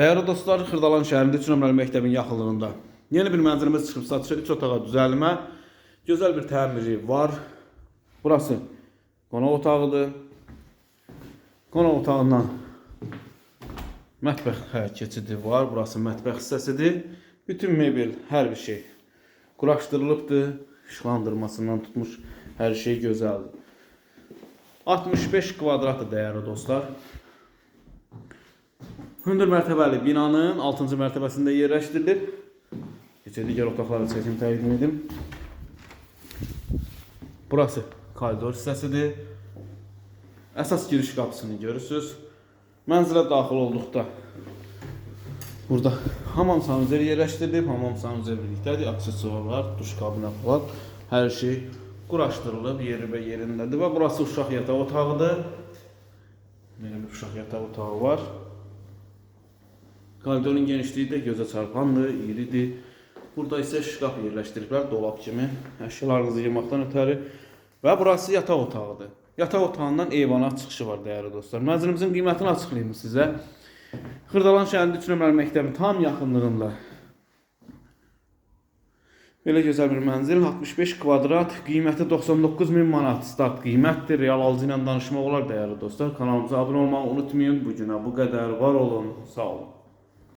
Dəyərli dostlar, Xırdalan şəhərində 3 nömrəli məktəbin yaxınlığında yeni bir mənzilimiz çıxıb satışa, 3 otağa düzəlmə, gözəl bir təmiri var. Burası qonaq otağıdır. Qonaq otağından mətbəx keçidi var. Burası mətbəx hissəsidir. Bütün mebel, hər bir şey quraşdırılıbdır. İşıqlandırmasından tutmuş hər şey gözəldir. 65 kvadratdır, dəyərli dostlar. Hündür mərtəbəli binanın 6-cı mərtəbəsində yerləşdirilir. Keçək, digər otaqları çəkim, təqdim edim. Burası koridor hissəsidir. Əsas giriş qapısını görürsüz. Mənzilə daxil olduqda burada hamam sanuzeli yerləşdirilib. Hamam sanuzeli birlikdədir. Aksesuarlar, duş kabinə falan, hər şey quraşdırılıb, yeri və yerindədir. Və burası uşaq yataq otağıdır. Belə bir uşaq yataq otağı var. Koridorun genişliyi də gözə çarpandır, iridir. Burada isə şkaf yerləşdiriblər, dolab kimi, əşyalarınızı yığmaqdan ötəri. Və burası yataq otağıdır. Yataq otağından eyvana çıxışı var, dəyərli dostlar. Mənzilimizin qiymətini açıqlayım sizə. Xırdalan şəhərində 3 nömrəli məktəbin tam yaxınlığında. Belə gözəl bir mənzil, 65 kvadrat, qiyməti 99 min manat start qiymətdir. Real alıcı ilə danışmaq olar, dəyərli dostlar. Kanalımıza abunə olmağı unutmayın. Bu günə bu qədər. Var olun, sağ olun.